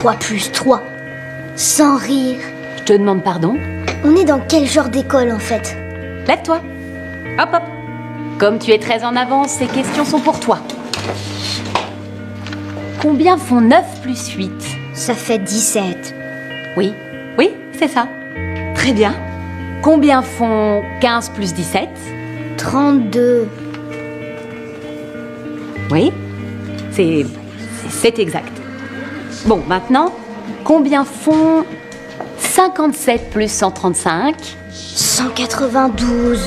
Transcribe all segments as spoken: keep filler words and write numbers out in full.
Trois plus trois. Sans rire. Je te demande pardon. On est dans quel genre d'école, en fait ? Lève-toi. Hop, hop. Comme tu es très en avance, ces questions sont pour toi. Combien font neuf plus huit ? Ça fait dix-sept. Oui, oui, c'est ça. Très bien. Combien font quinze plus dix-sept ? Trente-deux. Oui, c'est, c'est, c'est exact. Bon, maintenant, combien font cinquante-sept plus cent trente-cinq ? Cent quatre-vingt-douze.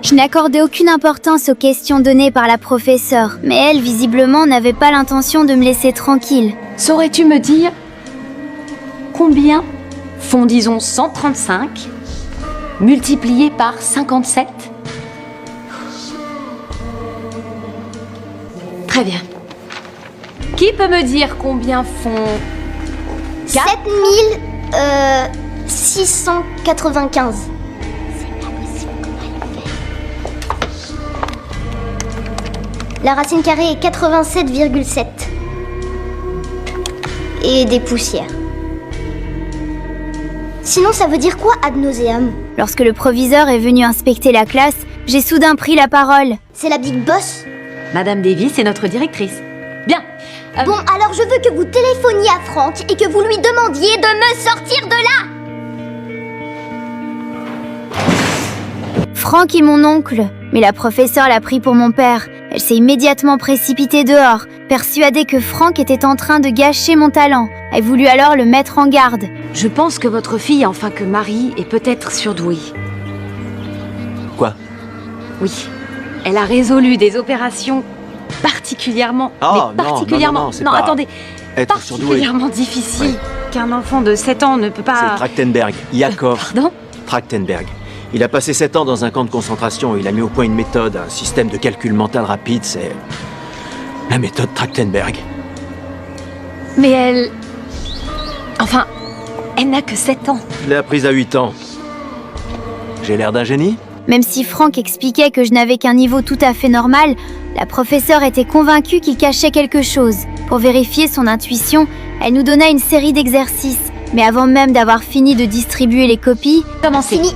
Je n'accordais aucune importance aux questions données par la professeure, mais elle, visiblement, n'avait pas l'intention de me laisser tranquille. Saurais-tu me dire combien font, disons, cent trente-cinq multiplié par cinquante-sept ? Très bien. Qui peut me dire combien font quatre ? Sept mille six cent quatre-vingt-quinze. La racine carrée est quatre-vingt-sept virgule sept. Et des poussières. Sinon, ça veut dire quoi, ad nauseam ? Lorsque le proviseur est venu inspecter la classe, j'ai soudain pris la parole. C'est la Big Boss ? Madame Davy, c'est notre directrice. Bien. Euh, Bon, alors je veux que vous téléphoniez à Franck et que vous lui demandiez de me sortir de là. Franck est mon oncle, mais la professeure l'a pris pour mon père. Elle s'est immédiatement précipitée dehors, persuadée que Franck était en train de gâcher mon talent. Elle voulut alors le mettre en garde. Je pense que votre fille, enfin que Marie, est peut-être surdouée. Quoi ? Oui. Elle a résolu des opérations particulièrement, Ah, mais non, non, particulièrement, non, non, c'est non, pas attendez, être surdoué. Particulièrement difficiles, Oui. qu'un enfant de sept ans ne peut pas C'est Trachtenberg, Yakov. Pardon ? Trachtenberg. Il a passé sept ans dans un camp de concentration. Il a mis au point une méthode, un système de calcul mental rapide. C'est la méthode Trachtenberg. Mais elle... Enfin, elle n'a que sept ans. Je l'ai apprise à huit ans. J'ai l'air d'un génie ? Même si Franck expliquait que je n'avais qu'un niveau tout à fait normal, la professeure était convaincue qu'il cachait quelque chose. Pour vérifier son intuition, elle nous donna une série d'exercices. Mais avant même d'avoir fini de distribuer les copies, Commencez. Fini.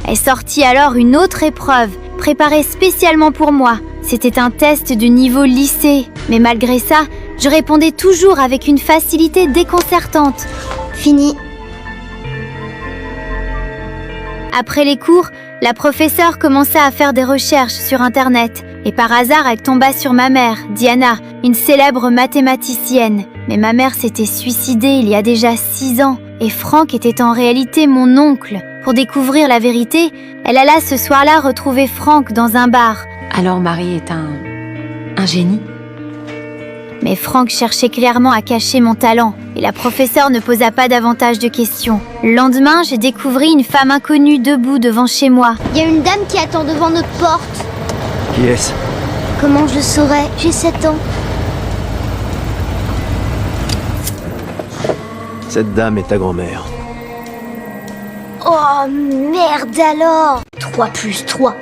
Elle sortit alors une autre épreuve, préparée spécialement pour moi. C'était un test de niveau lycée. Mais malgré ça, je répondais toujours avec une facilité déconcertante. Fini. Après les cours, la professeure commença à faire des recherches sur Internet. Et par hasard, elle tomba sur ma mère, Diana, une célèbre mathématicienne. Mais ma mère s'était suicidée il y a déjà six ans. Et Franck était en réalité mon oncle. Pour découvrir la vérité, elle alla ce soir-là retrouver Franck dans un bar. Alors Marie est un... un génie. Mais Franck cherchait clairement à cacher mon talent, et la professeure ne posa pas davantage de questions. Le lendemain, je découvris une femme inconnue debout devant chez moi. Il y a une dame qui attend devant notre porte. Qui est-ce ? Comment je saurais ? J'ai sept ans. Cette dame est ta grand-mère. Oh, merde alors ! Trois plus trois.